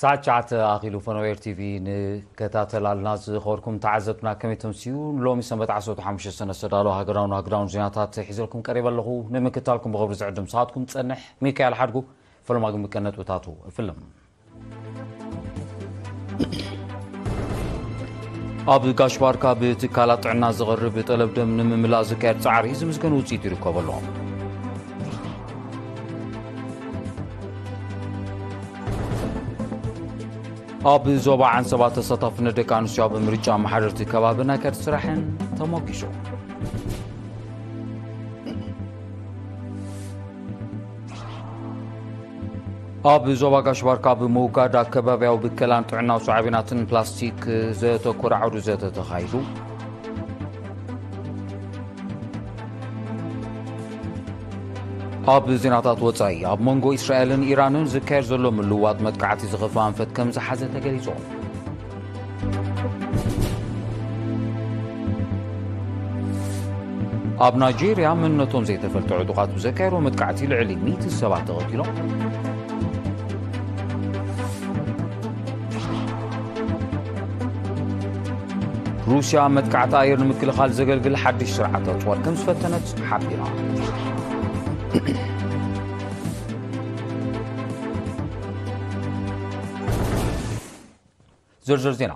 ሰዓት ትሽዓተ ኣኺሉ። ፈነወ ኤር ቲቪ ንከታተል ኣለና። ዝኸበርኩም ተዓዘብትና ከመይ ተምስዩ? ሎሚ ሰንበት ዓሰርተ ሓሙሽተ ሰነ ዝተዳለወ ሃገራውን ኣህጉራውን ዜናታት ሒዘልኩም ቀሪበ ኣለኹ። ንምክታልኩም ብኽብሪ ዝዕድም ሰዓትኩም ዝጸንሕ ሚካኤል ሓድጉ። ፈለማ ግን ብቀን ነጥብታቱ እፍልም። ኣብ ጋሽ ባርካ ብትካላት ጥዕና ዝቐርብ ጠለብ ደም ንምምላእ ዝካየድ ጻዕሪ ዝምዝገን ውጽኢት ይርከበሉ። ኣብ ዞባ ዓንሰባ ተሳታፍነት ደቂ ኣንስትዮ ኣብ ምርጫ ኣመሓደርቲ ከባቢ ናይ ከርዲ ስራሕን ተሞጊሱ። ኣብ ዞባ ጋሽ ባርካ ብምውጋድ ኣከባብያዊ ብከላን ጥዕናዊ ሳዕቤናትን ፕላስቲክ ዘተኮረ ዓውዲ ዘተ ተኻይዱ። ኣብ ዜናታት ወጻኢ፣ ኣብ መንጎ እስራኤልን ኢራንን ዝካየድ ዘሎ ምልውዋጥ መጥቃዕቲ ዝኸፍእ ኣንፈት ከም ዝሓዘ ተገሊጹ። ኣብ ናይጄርያ መንነቶም ዘይተፈልጠ ዕጡቓት ብዘካየድዎ መጥቃዕቲ ልዕሊ ሚእቲ ሰባት ተቐቲሎም። ሩስያ መጥቃዕቲ ኣየር ንምክልኻል ዘገልግል ሓድሽ ስርዓተ ጦር ከም ዝፈተነት ሓቢራ። ዝርዝር ዜና።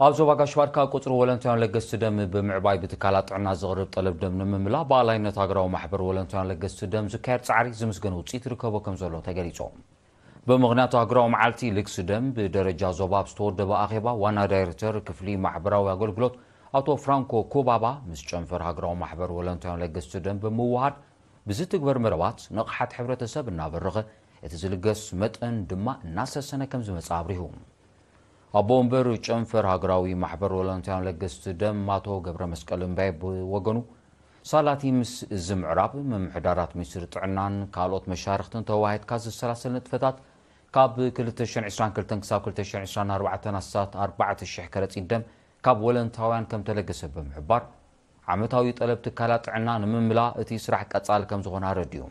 ኣብ ዞባ ጋሽ ባርካ ቁጽሪ ወለንታውያን ለገስቲ ደም ብምዕባይ ብትካላት ጥዕና ዝቕርብ ጠለብ ደም ንምምላእ ብኣላይነት ሃገራዊ ማሕበር ወለንታውያን ለገስቲ ደም ዝካየድ ጻዕሪ ዝምስገን ውጽኢት ይርከቦ ከም ዘሎ ተገሊጹ። ብምኽንያቱ ሃገራዊ መዓልቲ ልግሲ ደም ብደረጃ ዞባ ኣብ ዝተወደበ ኣኼባ ዋና ዳይሬክተር ክፍሊ ማሕበራዊ ኣገልግሎት ኣቶ ፍራንኮ ኩባባ ምስ ጨንፈር ሃገራዊ ማሕበር ወለንታውያን ለገስቲ ደም ብምውሃድ ብዝትግበር መደባት ንቕሓት ሕብረተሰብ እናበረኸ እቲ ዝልገስ መጠን ድማ እናሰሰነ ከም ዝመጽእ ኣብሪሁ። ኣቦ ወንበር ጨንፈር ሃገራዊ ማሕበር ወለንታውያን ለገስቲ ደም ኣቶ ገብረ መስቀል እምባይ ብወገኑ ሳላቲ ምስ እዚ ምዕራብ ምምሕዳራት ሚኒስትሪ ጥዕናን ካልኦት መሻርኽትን ተወሃሂድካ ዝሰላሰል ንጥፈታት ካብ ክልተ ሽሕን ዕስራን ክልተን ክሳብ ክልተ ሽሕን ዕስራን ኣርባዕተን ኣስታት ኣርባዕተ ሽሕ ከረጺት ደም ካብ ወለንታውያን ከም ተለገሰ ብምሕባር ዓመታዊ ጠለብ ትካላት ጥዕና ንምምላእ እቲ ስራሕ ቀጻሊ ከም ዝኾነ ኣረዲኡ።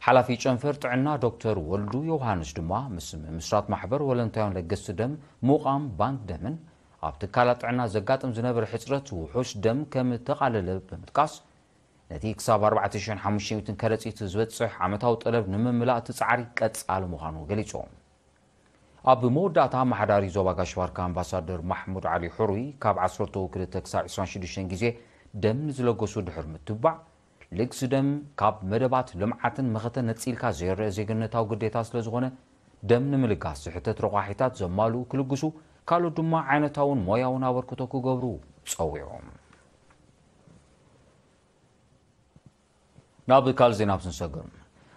ሓላፊ ጨንፈር ጥዕና ዶክተር ወልዱ ዮውሃንስ ድማ ምስ ምምስራት ማሕበር ወለንታውያን ለገስቲ ደም ምቋም ባንክ ደምን ኣብ ትካላት ጥዕና ዘጋጥም ዝነበረ ሕጽረት ውሑስ ደም ከም ተቓለለ ብምጥቃስ ነቲ ክሳብ ኣርባዕተ ሽሕን ሓሙሽተ ሚእትን ከረጺት ዝበጽሕ ዓመታዊ ጠለብ ንምምላእ እቲ ጻዕሪ ቀጻሊ ምዃኑ ገሊጹ። ኣብ መወዳእታ ኣመሓዳሪ ዞባ ጋሽ ባርካ ኣምባሳደር ማሕሙድ ዓሊ ሕሩይ ካብ ዓሰርተ ክልተ ክሳብ ዕስራን ሽዱሽተን ግዜ ደም ንዝለገሱ ድሕሪ ምትባዕ ልግሲ ደም ካብ መደባት ልምዓትን መኸተ ነጺልካ ዘይረአ ዜግነታዊ ግዴታ ስለ ዝኾነ ደም ንምልጋስ ዝሕተት ረቋሒታት ዘማልኡ ክልግሱ ካልኦት ድማ ዓይነታውን ሞያውን ኣበርክቶ ክገብሩ ጸዊዑ። ናብ ካልእ ዜና ኣብ ስንሰግር።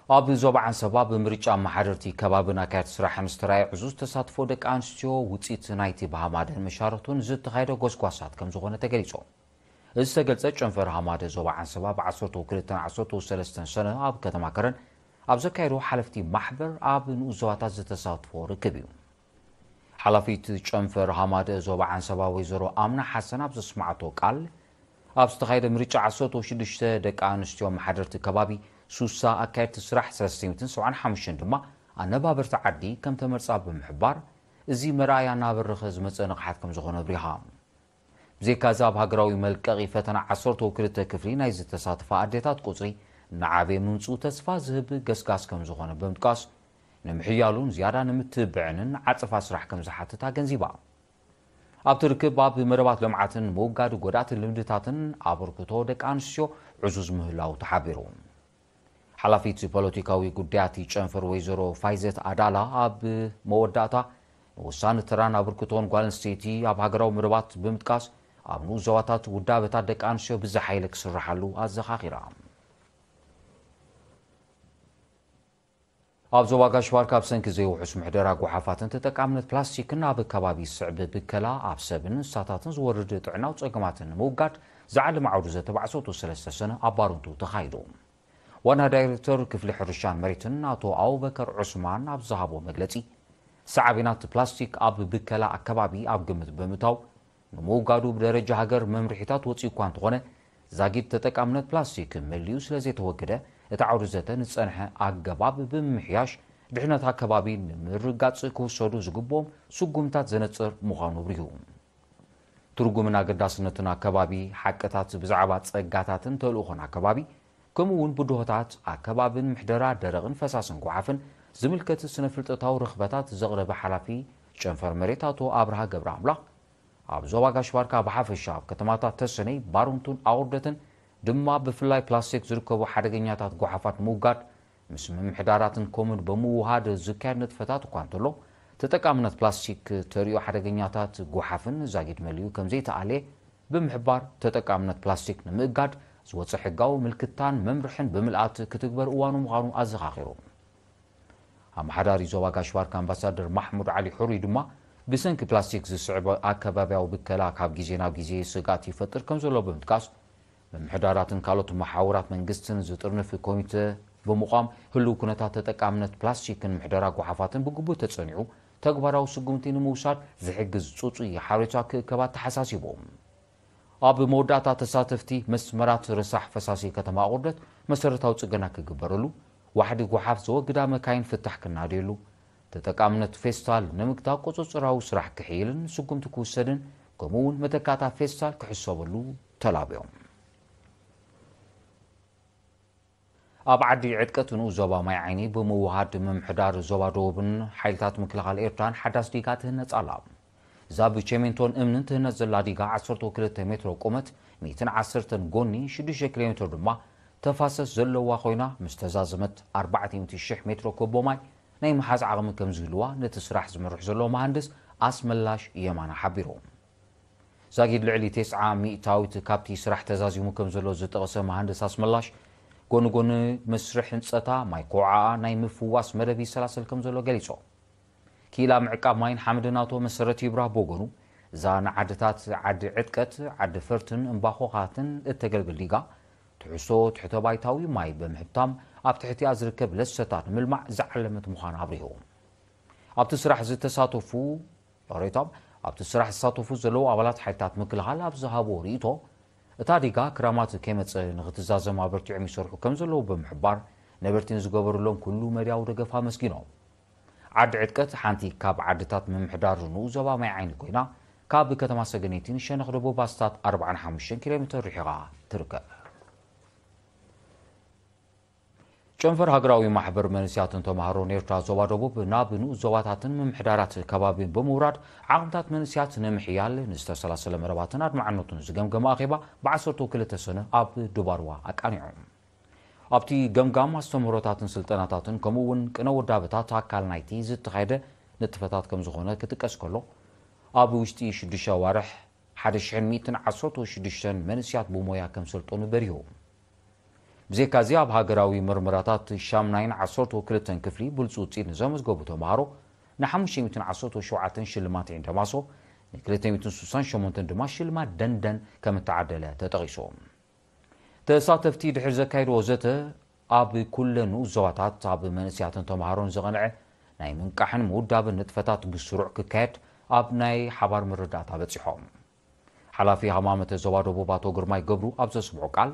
ኣብ ዞባ ዓንሰባ ብምርጫ ኣመሓደርቲ ከባብን ኣካየድቲ ስራሕን ዝተራየ ዕዙዝ ተሳትፎ ደቂ ኣንስትዮ ውፅኢት ናይቲ ብሃማደን መሻርኽቱን ዝተኻየደ ጎስጓሳት ከም ዝኾነ ተገሊጹ። እዚ ዝተገልጸ ጨንፈር ሃማደ ዞባ ዓንሰባ ብ ዓሰርተ ክልተን ዓሰርተ ሰለስተን ሰነ ኣብ ከተማ ከረን ኣብ ዘካየዶ ሓለፍቲ ማሕበር ኣብ ንኡስ ዞባታት ዝተሳትፎ ርክብ እዩ። ሓላፊት ጨንፈር ሃማደ ዞባ ዓንሰባ ወይዘሮ ኣምና ሓሰን ኣብ ዘስማዕቶ ቃል፣ ኣብ ዝተኻየደ ምርጫ ዓሰርተ ሽዱሽተ ደቂ ኣንስትዮ ኣመሓደርቲ ከባቢ፣ ሱሳ ኣካየድቲ ስራሕ ሰለስተ ሚእትን ሰብዓን ሓሙሽተን ድማ ኣነባበርቲ ዓዲ ከም ተመርጻ ብምሕባር፣ እዚ መርኣያ እናበረኸ ዝመጸ ንቕሓት ከም ዝኾነ ኣብሪሃ። ብዘይካዚ ኣብ ሃገራዊ መልቀቒ ፈተና ዓሰርተ ክልተ ክፍሊ ናይ ዝተሳተፋ ኣዴታት ቁጽሪ እናዓበየ ምምጽኡ ተስፋ ዝህብ ገስጋስ ከም ዝኾነ ብምጥቃስ፣ ንምሕያሉን ዝያዳ ንምትብብዕንን ዓጸፋ ስራሕ ከም ዝሓትት ኣገንዚባ። ኣብቲ ርክብ ኣብ መደባት ልምዓትን ምውጋድ ጎዳእቲ ልምድታትን ኣበርክቶ ደቂ ኣንስትዮ ዕዙዝ ምህላዉ ተሓቢሩ። ሓላፊት ፖለቲካዊ ጉዳያት ጨንፈር ወይዘሮ ፋይዘት ኣዳላ ኣብ መወዳእታ ንውሳነ ተራን ኣበርክቶን ጓል ኣንስተይቲ ኣብ ሃገራዊ መደባት ብምጥቃስ፣ ኣብ ንኡስ ዞባታት ውዳበታት ደቂ ኣንስትዮ ብዝሓ ኢለ ክስርሓሉ ኣዘኻኺራ። ኣብ ዞባ ጋሽ ባርካ ብሰንኪ ዘይውሑስ ምሕደራ ጓሓፋትን ተጠቃምነት ፕላስቲክን ኣብ ከባቢ ስዕብ ብከላ ኣብ ሰብን እንስሳታትን ዝወርድ ጥዕናዊ ጸገማትን ንምውጋድ ዝዓለመ ዓውዲ ዘተ ብ ዓሰርተ ሰለስተ ሰነ ኣብ ባረንቱ ተኻይዱ። ዋና ዳይሬክተር ክፍሊ ሕርሻን መሬትን ኣቶ ኣቡበከር ዑስማን ኣብ ዝሃቦ መግለጺ፣ ሳዕቤናት ፕላስቲክ ኣብ ብከላ ኣከባቢ ኣብ ግምት ብምእታው፣ ንምውጋዱ ብደረጃ ሃገር መምርሒታት ወጺኡ እኳ እንተኾነ፣ ዛጊድ ተጠቃምነት ፕላስቲክ መሊኡ ስለ ዘይተወገደ፣ እቲ ዓውዲ ዘተ ንዝጸንሐ ኣገባብ ብምምሕያሽ፣ ድሕነት ኣከባቢ ንምርጋጽ ክውሰዱ ዝግብኦም ስጉምታት ዘነጽር ምዃኑ ኣብሪሁ። ትርጉምን ኣገዳስነትን ኣከባቢ ሓቅታት ብዛዕባ ጸጋታትን ተልእኾን ኣከባቢ፣ ከምኡ እውን ብድሆታት ኣከባብን ምሕደራ ደረቕን ፈሳስን ጓሓፍን ዝምልከት ስነ-ፍልጠታዊ ርኽበታት ዘቕረበ ሓላፊ ጨንፈር መሬት ኣቶ ኣብርሃ ገብረ ኣምላኽ፣ ኣብ ዞባ ጋሽ ባርካ ብሓፈሻ ኣብ ከተማታት ተሰነይ፣ ባሩንቱን ኣቑርደትን ድማ ብፍላይ ፕላስቲክ ዝርከቡ ሓደገኛታት ጓሓፋት ንምውጋድ ምስ ምምሕዳራትን ኮሙን ብምውሃድ ዝካየድ ንጥፈታት እኳ እንተሎ፣ ተጠቃምነት ፕላስቲክ ተርእዮ ሓደገኛታት ጓሓፍን ዛጊድ መሊኡ ከም ዘይተኣልየ ብምሕባር፣ ተጠቃምነት ፕላስቲክ ንምእጋድ ዝወፀ ሕጋዊ ምልክታን መምርሕን ብምልኣት ክትግበር እዋኑ ምዃኑ ኣዘኻኺሩ። ኣመሓዳሪ ዞባ ጋሽ ባርካ ኣምባሳደር ማሕሙድ ዓሊ ሕሩይ ድማ፣ ብሰንኪ ፕላስቲክ ዝስዕብ ኣከባብያዊ ብከላ ካብ ግዜ ናብ ግዜ ስግኣት ይፈጥር ከም ዘሎ ብምጥቃስ፣ ምምሕዳራትን ካልኦት መሓውራት መንግስትን ዝጥርንፍ ኮሚተ ብምቋም፣ ህልው ኩነታት ተጠቃምነት ፕላስቲክን ምሕደራ ጓሓፋትን ብግቡእ ተጸኒዑ ተግባራዊ ስጉምቲ ንምውሳድ ዝሕግዝ ጽጹይ ሓበሬታ ክእከብ ኣተሓሳሲቡ። ኣብ መወዳእታ፣ ተሳተፍቲ መስመራት ረሳሕ ፈሳሲ ከተማ ኣቑርደት መሰረታዊ ጽገና ክግበረሉ፣ ዋሕዲ ጓሓፍ ዘወግዳ መካይን ፍታሕ ክናደየሉ፣ ተጠቃምነት ፌስታል ንምግታእ ቁጽጽራዊ ስራሕ ክሕይልን ስጉምቲ ክውሰድን፣ ከምኡ እውን መተካእታ ፌስታል ክሕሰበሉ ተላብዮም። ኣብ ዓዲ ዕጥቀት ንኡስ ዞባ ማይ ዓይኒ ብምውሃድ ምምሕዳር ዞባ ደቡብን ሓይልታት ምክልኻል ኤርትራን ሓዳስ ዲጋ ትህነጽ ኣላ። እዛ ብቸሜንቶን እምንን ትህነጽ ዘላ ዲጋ ዓሰርተ ክልተ ሜትሮ ቁመት፣ ሚእትን ዓሰርተን ጎኒ፣ ሽዱሽተ ኪሎ ሜትሮ ድማ ተፋሰስ ዘለዋ ኮይና፣ ምስ ተዛዘመት ኣርባዕተ ሚእቲ ሽሕ ሜትሮ ኮቦ ማይ ናይ ምሓዝ ዓቕሚ ከም ዝህልዋ ነቲ ስራሕ ዝመርሕ ዘሎ መሃንድስ ኣስመላሽ የማነ ሓቢሩ። ዛጊድ ልዕሊ ተስዓ ሚእታዊት ካብቲ ስራሕ ተዛዚሙ ከም ዘሎ ዝጠቐሰ መሃንድስ ኣስመላሽ፣ ጎኒ ጎኒ መስርሕ ህንጸታ ማይ ኮዓኣ ናይ ምፍዋስ መደብ ይሰላሰል ከም ዘሎ ገሊጹ። ክኢላ ምዕቃብ ማይን ሓመድን ኣቶ መሰረት ይብራህ ብወገኑ፣ እዛ ንዓድታት ዓዲ ዕጥቀት፣ ዓዲ ፈርትን እምባኾኻትን እተገልግል ዲጋ፣ ትሕዝቶ ትሕተ ባይታዊ ማይ ብምሕታም ኣብ ትሕቲኣ ዝርከብ ለሰታት ንምልማዕ ዝዓለመት ምዃና ኣብሪሁ። ኣብቲ ስራሕ ዝተሳተፉ ሎሬቶም ኣብቲ ስራሕ ዝሳተፉ ዘለዉ ኣባላት ሓይልታት ምክልኻል ኣብ ዝሃብዎ ርእይቶ፣ እታ ዲጋ ክራማት ከይመጸ ንኽትዛዘም ኣበርቲዖም ይሰርሑ ከም ዘለዉ ብምሕባር፣ ነበርቲ ንዝገበሩሎም ኩሉ መዳያዊ ደገፍ ኣመስጊኖም። ዓዲ ዕጥቀት ሓንቲ ካብ ዓድታት ምምሕዳር ንኡስ ዞባ ማይ ዓይኒ ኮይና፣ ካብ ከተማ ሰገነይቲ ንሸነኽ ደቡብ ኣስታት ኣርባዓን ሓሙሽተን ኪሎ ሜትር ርሒቓ ትርከብ። ጨንፈር ሃገራዊ ማሕበር መንእስያትን ተምሃሮን ኤርትራ ዞባ ደቡብ ናብ ንኡስ ዞባታትን ምምሕዳራት ከባቢን ብምውራድ ዓቕምታት መንእስያት ንምሕያል ንዝተሰላሰለ መረባትን ኣድማዕነቱን ዝገምገመ ኣኼባ ብ ዓሰርተ ክልተ ሰነ ኣብ ዱባርዋ ኣቃኒዑ። ኣብቲ ገምጋም ኣስተምህሮታትን ስልጠናታትን ከምኡ እውን ቅነ ወዳበታት ኣካል ናይቲ ዝተኻየደ ንጥፈታት ከም ዝኾነ ክጥቀስ ከሎ፣ ኣብ ውሽጢ ሽዱሽተ ኣዋርሕ ሓደ ሽሕን ሚእትን ዓሰርተ ሽዱሽተን መንእስያት ብሞያ ከም ሰልጠኑ በሪሁ። ብዘይካዚ ኣብ ሃገራዊ ምርምራታት ሻምናይን ዓሰርተ ክልተን ክፍሊ ብሉጽ ውጽኢት ንዘመዝገቡ ተምሃሮ ንሓሙሽተ ሚእትን ዓሰርተ ሸውዓተን ሽልማት ዒንደማሶ፣ ንክልተ ሚእትን ስሳን ሸሞንተን ድማ ሽልማት ደንደን ከም እተዓደለ ተጠቒሱ። ተሳተፍቲ ድሕሪ ዘካየድዎ ዘተ፣ ኣብ ኩለን ንኡስ ዞባታት ኣብ መንእስያትን ተምሃሮን ዝቐንዐ ናይ ምንቃሕን ምውዳብን ንጥፈታት ብስሩዕ ክካየድ ኣብ ናይ ሓባር ምርዳእታ በጺሖም። ሓላፊ ሃማመተ ዞባ ደቡብ ኣቶ ግርማይ ገብሩ ኣብ ዘስምዖ ቃል፣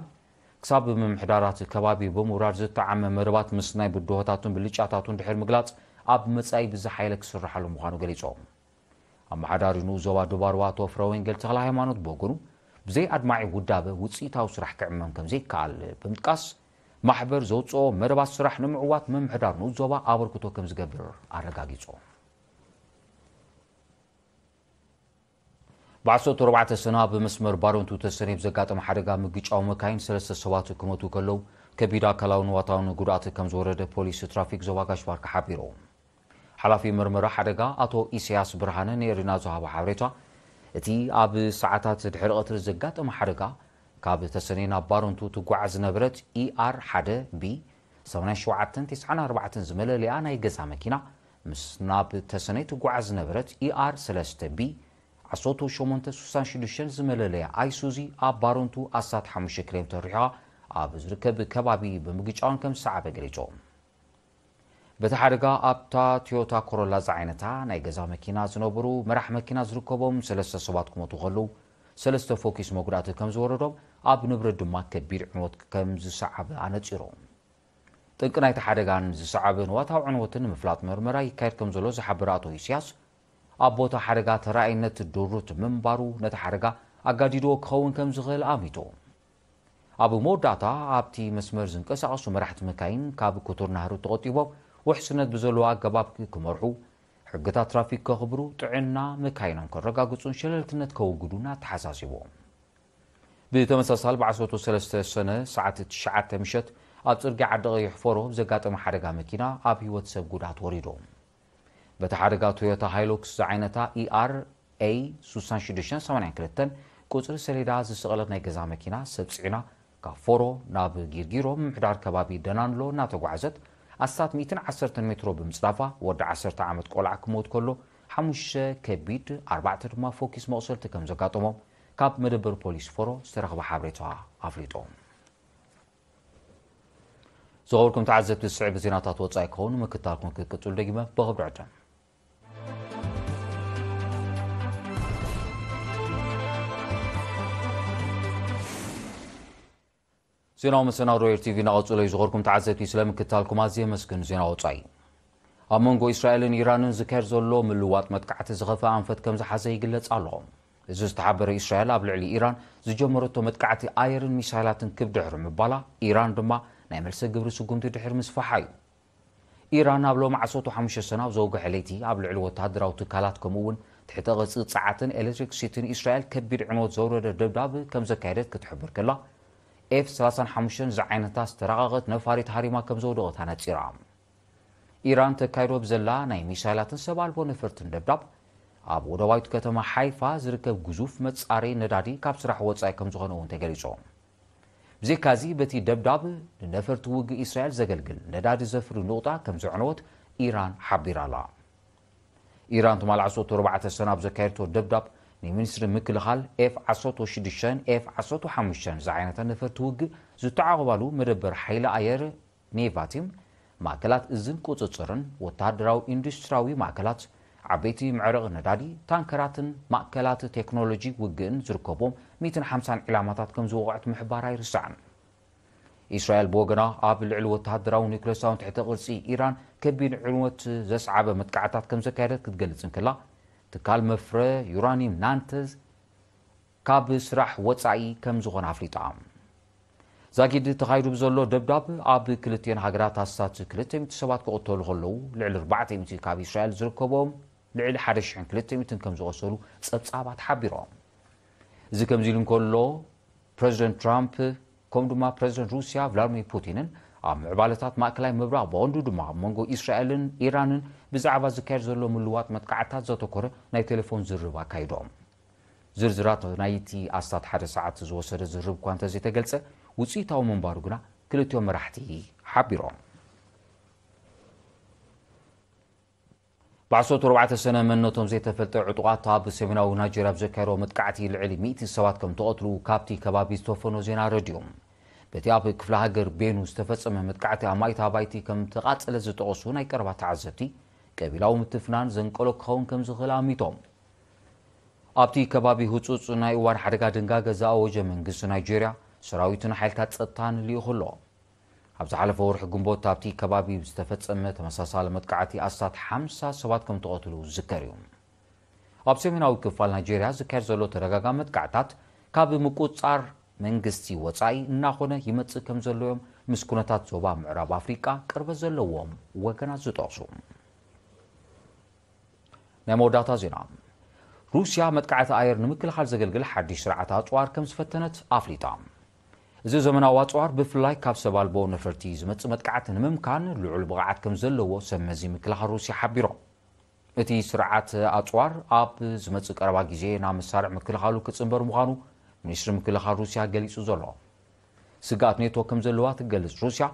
ክሳብ ምምሕዳራት ከባቢ ብምውራድ ዝተዓመ መደባት ምስናይ ብድሆታቱን ብልጫታቱን ድሕሪ ምግላጽ፣ ኣብ መጻኢ ብዝሓየለ ክስርሓሉ ምዃኑ ገሊጾም። ኣመሓዳሪ ንኡስ ዞባ ዱባርዋ ኣቶ ፍረወንጌል ተኽለ ሃይማኖት ብወገኑ፣ ብዘይ ኣድማዒ ውዳበ ውጽኢታዊ ስራሕ ክዕመም ከም ዘይከኣል ብምጥቃስ፣ ማሕበር ዘውጽኦ መደባት ስራሕ ንምዕዋት ምምሕዳር ንኡስ ዞባ ኣበርክቶ ከም ዝገብር ኣረጋጊጹ። ብ ዓሰርተ ኣርባዕተ ሰነ ኣብ መስመር ባረንቱ ተሰነይ ብዘጋጠመ ሓደጋ ምግጫው መካይን ሰለስተ ሰባት ክሞቱ ከለዉ፣ ከቢድ ኣካላውን ንዋታውን ጉድኣት ከም ዝወረደ ፖሊስ ትራፊክ ዞባ ጋሽ ባርካ ሓቢሩ። ሓላፊ መርመራ ሓደጋ ኣቶ ኢሳያስ ብርሃነ ንኤሪና ዝሃቦ ሓበሬታ፣ እቲ ኣብ ሰዓታት ድሕሪ ቀትሪ ዘጋጠመ ሓደጋ፣ ካብ ተሰነይ ናብ ባረንቱ ትጓዓዝ ዝነበረት ኢኣር ሓደ ቢ ሰማንያን ሸውዓተን ተስዓን ኣርባዕተን ዝመለለያ ናይ ገዛ መኪና፣ ምስ ናብ ተሰነይ ትጓዓዝ ዝነበረት ኢኣር ሰለስተ ቢ ዓሰርተ ሸሞንተ ስሳን ሽዱሽተን ዝመለለያ ኣይሱዚ ኣብ ባረንቱ ኣስታት ሓሙሽተ ኪሎ ሜትር ርሒቓ ኣብ ዝርከብ ከባቢ ብምግጫውን ከም ዝሰዓበ ገሊጹ። በቲ ሓደጋ ኣብታ ቶዮታ ኮሮላ ዝዓይነታ ናይ ገዛ መኪና ዝነበሩ መራሕ መኪና ዝርከቦም ሰለስተ ሰባት ክሞቱ ከለዉ፣ ሰለስተ ፎኪስ መጉዳእቲ ከም ዝወረዶም፣ ኣብ ንብረት ድማ ከቢድ ዕንወት ከም ዝሰዓበ ኣነጺሩ። ጠንቂ ናይቲ ሓደጋን ዝሰዓበ ንዋታዊ ዕንወትን ንምፍላጥ መርመራ ይካየድ ከም ዘሎ ዝሓበረ ኣቶ ኢሳያስ፣ ኣብ ቦታ ሓደጋ ተራኣይነት ድሩት ምንባሩ ነቲ ሓደጋ ኣጋዲድዎ ክኸውን ከም ዝኽእል ኣሚቱ። ኣብ መወዳእታ ኣብቲ መስመር ዝንቀሳቐሱ መራሕቲ መካይን ካብ ክቱር ናህሪ ተቖጢቦም ውሕስነት ብዘለዎ ኣገባብ ክመርሑ፣ ሕግታት ትራፊክ ከኽብሩ፣ ጥዕና መካይኖም ከረጋግጹን ሸለልትነት ከወግዱን ኣተሓሳሲቡ። ብተመሳሳሊ ብዓሰርተ ሰለስተ ሰነ ሰዓት ትሽዓተ ምሸት ኣብ ጽርግያ ዓዲ ቀይሕ ፎሮ ብዘጋጠመ ሓደጋ መኪና ኣብ ህይወት ሰብ ጉድኣት ወሪዱ። በቲ ሓደጋ ቶዮታ ሃይሉክስ ዝዓይነታ ኢኣር ኤ ሽዱሽተ ሰማንያን ክልተን ቁጽሪ ሰሌዳ ዝሰቐለት ናይ ገዛ መኪና ሰብ ጽዒና ካብ ፎሮ ናብ ጊርጊሮ ምምሕዳር ከባቢ ደናንሎ እናተጓዓዘት ኣስታት ሚእትን ዓሰርተን ሜትሮ ብምጽዳፋ ወዲ ዓሰርተ ዓመት ቆልዓ ክሞት ከሎ ሓሙሽተ ከቢድ ኣርባዕተ ድማ ፎኪስ መቑሰልቲ ከም ዘጋጠሞም ካብ መደበር ፖሊስ ፎሮ ዝተረኽበ ሓበሬታ ኣፍሊጡ። ዝኸበርኩም ተዓዘብቲ ዝስዕብ ዜናታት ወጻኢ ክኸውን ምክታልኩም ክትቅጽሉ ደጊመ ብኽብሪ ዕድም። ዜናዊ መሰናዶ ኤር ቲቪ እናቐጸሎ እዩ። ዝኸበርኩም ተዓዘብቲ ስለ ምክታልኩም ኣዝየ የመስግን። ዜና ወጻኢ። ኣብ መንጎ እስራኤልን ኢራንን ዝካየድ ዘሎ ምልውዋጥ መጥቃዕቲ ዝኸፍአ ኣንፈት ከም ዝሓዘ ይግለጽ ኣሎ። እዚ ዝተሓበረ እስራኤል ኣብ ልዕሊ ኢራን ዝጀመረቶ መጥቃዕቲ ኣየርን ሚሳይላትን ክብ ድሕሪ ምባላ፣ ኢራን ድማ ናይ መልሰ ግብሪ ስጉምቲ ድሕሪ ምስፋሓ እዩ። ኢራን ኣብ ሎሚ ዓሰርተ ሓሙሽተ ሰነ ኣብ ዘውግሐ ለይቲ ኣብ ልዕሊ ወተሃደራዊ ትካላት ከምኡ እውን ትሕተ ቅርጺ ጸዓትን ኤሌክትሪክሲቲን እስራኤል ከቢድ ዕንወት ዘውረደ ደብዳብ ከም ዘካየደት ክትሕብር ከላ፣ ኤፍ ሰላሳን ሓሙሽተን ዝዓይነታ ዝተራቐቐት ነፋሪት ሃሪማ ከም ዘውደቐት ኣነጺራ። ኢራን ተካይዶ ብዘላ ናይ ሚሳይላትን ሰብ ኣልቦ ነፈርትን ደብዳብ፣ ኣብ ወደባዊት ከተማ ሓይፋ ዝርከብ ግዙፍ መጻረዪ ነዳዲ ካብ ስራሕ ወጻኢ ከም ዝኾነ እውን ተገሊጹ። ብዘይካዚ በቲ ደብዳብ ንነፈርቲ ውግእ እስራኤል ዘገልግል ነዳዲ ዘፍሪ ኑቕጣ ከም ዘዕነወት ኢራን ሓቢራ ኣላ። ኢራን ትማል ዓሰርተ ኣርባዕተ ሰነ ኣብ ዘካየድቶ ደብዳብ ንሚኒስትሪ ምክልኻል ኤፍ ዓሰርተ ሽዱሽተን ኤፍ ዓሰርተ ሓሙሽተን ዝዓይነታ ነፈርቲ ውግእ ዝተዓቐባሉ መደበር ሓይሊ ኣየር ኔቫቲም፣ ማእከላት እዝን ቁጽጽርን፣ ወተሃደራዊ ኢንዱስትሪያዊ ማእከላት፣ ዓበይቲ መዕረቒ ነዳዲ፣ ታንከራትን ማእከላት ቴክኖሎጂ ውግእን ዝርከቦም ሚእትን ሓምሳን ዒላማታት ከም ዝወቕዐት ምሕባር ኣይርሳዕን። እስራኤል ብወገና ኣብ ልዕሊ ወተሃደራዊ ኒውክለሳውን ትሕተ ቅርጺ ኢራን ከቢድ ዕንወት ዘስዓበ መጥቃዕታት ከም ዘካየደት ክትገልጽ እንከላ፣ ትካል መፍረ ዩራኒየም ናንተዝ ካብ ስራሕ ወጻኢ ከም ዝኾነ ኣፍሊጣ። ዛጊድ ተኻይዱ ብዘሎ ደብዳብ ኣብ ክልቲኤን ሃገራት ኣስታት ክልተ ሚእቲ ሰባት ክቕተሉ ከለዉ፣ ልዕሊ ኣርባዕተ ሚእቲ ካብ እስራኤል ዝርከቦም ልዕሊ ሓደ ሽሕን ክልተ ሚእትን ከም ዝቖሰሉ ጸብጻባት ሓቢሮም። እዚ ከምዚ ኢሉ እንከሎ፣ ፕረዚደንት ትራምፕ ከምኡ ድማ ፕረዚደንት ሩስያ ቭላድሚር ፑቲንን ኣብ ምዕባለታት ማእከላይ ምብራቕ ብቐንዱ ድማ ኣብ መንጎ እስራኤልን ኢራንን ብዛዕባ ዝካየድ ዘሎ ምልዋጥ መጥቃዕታት ዘተኮረ ናይ ቴሌፎን ዝርርብ ኣካይዶም። ዝርዝራት ናይቲ ኣስታት ሓደ ሰዓት ዝወሰደ ዝርርብ እኳ እንተዘይተገልጸ፣ ውጽኢታዊ ምንባሩ ግና ክልቲኦም መራሕቲ ሓቢሮም። ብዓሰርተ ኣርባዕተ ሰነ መንነቶም ዘይተፈልጠ ዕጡቓት ኣብ ሰሜናዊ ናይጀርያ ብዘካየድዎ መጥቃዕቲ ልዕሊ ሚእቲ ሰባት ከም ተቐትሉ ካብቲ ከባቢ ዝተፈኖ ዜና ረድዩ። በቲ ኣብ ክፍለ ሃገር ቤኑ ዝተፈጸመ መጥቃዕቲ ኣማኢት ኣባይቲ ከም ተቓጸለ ዝጠቐሱ ናይ ቀረባ ተዓዘብቲ፣ ቀቢላዊ ምትፍናን ዘንቀሎ ክኸውን ከም ዝኽእል ኣሚቶም። ኣብቲ ከባቢ ህጹጽ ናይ እዋን ሓደጋ ድንጋገ ዝኣወጀ መንግስቲ ናይጄርያ፣ ሰራዊትን ሓይልታት ጸጥታን ልኢኹ ኣሎ። ኣብ ዝሓለፈ ወርሒ ግንቦት ኣብቲ ከባቢ ዝተፈጸመ ተመሳሳሊ መጥቃዕቲ ኣስታት ሓምሳ ሰባት ከም ተቐትሉ ዝዝከር እዩ። ኣብ ሰሜናዊ ክፋል ናይጄርያ ዝካየድ ዘሎ ተደጋጋሚ መጥቃዕታት ካብ ምቁጽጻር መንግስቲ ወጻኢ እናኾነ ይመጽእ ከም ዘሎ እዮም ምስ ኩነታት ዞባ ምዕራብ ኣፍሪቃ ቅርበት ዘለዎም ወገናት ዝጠቕሱ። ናይ መወዳእታ ዜና። ሩስያ መጥቃዕቲ ኣየር ንምክልኻል ዘገልግል ሓድሽ ስርዓት ኣጽዋር ከም ዝፈተነት ኣፍሊጣ። እዚ ዘመናዊ ኣጽዋር ብፍላይ ካብ ሰብ ኣልቦ ነፈርቲ ዝመጽእ መጥቃዕቲ ንምምካን ልዑል ብቕዓት ከም ዘለዎ ሰብ መዚ ምክልኻል ሩስያ ሓቢሮም። እቲ ስርዓት ኣጽዋር ኣብ ዝመጽእ ቀረባ ግዜ ናብ መሳርዕ ምክልኻሉ ክጽንበር ምዃኑ ሚኒስትሪ ምክልኻል ሩስያ ገሊጹ ዘሎ። ስግኣት ኔቶ ከም ዘለዋ ትገልጽ ሩስያ፣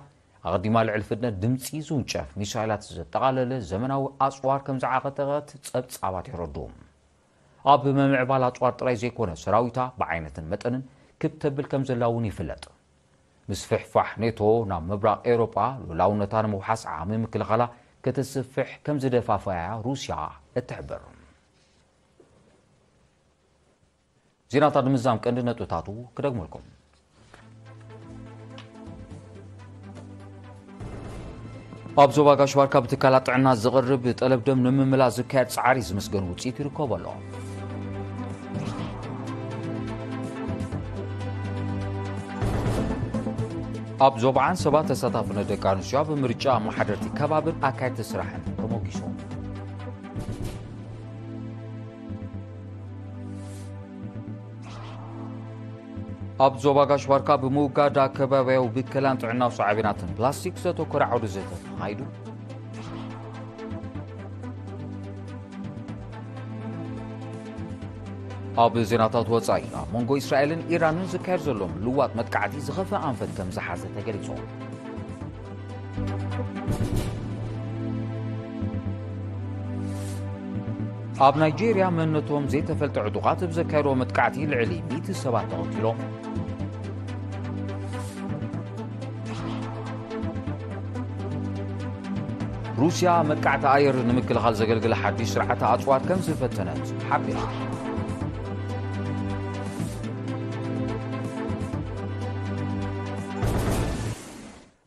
ኣቐዲማ ልዕሊ ፍጥነት ድምጺ ዝውንጨፍ ሚሳይላት ዘጠቓለለ ዘመናዊ ኣጽዋር ከም ዝዓጠቐት ጸብጻባት የረድኡ። ኣብ ምምዕባል ኣጽዋር ጥራይ ዘይኮነ፣ ሰራዊታ ብዓይነትን መጠንን ክብ ተብል ከም ዘላ እውን ይፍለጥ። ምስፍሕፋሕ ኔቶ ናብ ምብራቕ ኤውሮጳ፣ ልኡላውነታ ንምውሓስ ዓቕሚ ምክልኻላ ከተስፍሕ ከም ዝደፋፍኣያ ሩስያ እትሕብር። ዜናታት ንምዝዛም ቀንዲ ነጥብታቱ ክደግመልኩም። ኣብ ዞባ ጋሽ ባርካ ብትካላት ጥዕና ዝቕርብ ጠለብ ደም ንምምላእ ዝካየድ ጻዕሪ ዝምስገን ውጽኢት ይርከቦ ኣሎ። ኣብ ዞባ ዓንሰባ ተሳታፍነት ደቂ ኣንስትዮ ኣብ ምርጫ ኣመሓደርቲ ከባብን ኣካየድቲ ስራሕን ተሞጊሶም። ኣብ ዞባ ጋሽ ባርካ ብምውጋድ ኣከባቢያዊ ብከላን ጥዕናዊ ሳዕቤናትን ፕላስቲክ ዘተኮረ ዓውዲ ዘተ ተኻይዱ። ኣብ ዜናታት ወጻኢ፣ ኣብ መንጎ እስራኤልን ኢራንን ዝካየድ ዘሎ ምልዋጥ መጥቃዕቲ ዝኸፍአ ኣንፈት ከም ዝሓዘ ተገሊጹ። ኣብ ናይጄርያ መንነቶም ዘይተፈልጠ ዕጡቓት ኣብ ዘካየድዎ መጥቃዕቲ ልዕሊ ሚእቲ ሰባት ተቐቲሎም። ሩስያ መጥቃዕቲ ኣየር ንምክልኻል ዘገልግል ሓድሽ ስርዓተ ኣጽዋር ከም ዝፈተነት ሓቢራ።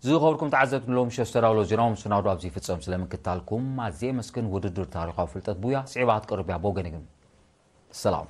ዝኸበርኩም ተዓዘብቲ፣ ንሎሚ ምሸት ዝተዳለወ ዜናዊ መሰናዶ ኣብዚ ይፍጸም። ስለምክታልኩም ኣዝየ የመስግን። ውድድር ታሪኻዊ ፍልጠት ቡያ ስዒባ ክትቀርብ እያ። ብወገነይ ግን ሰላም።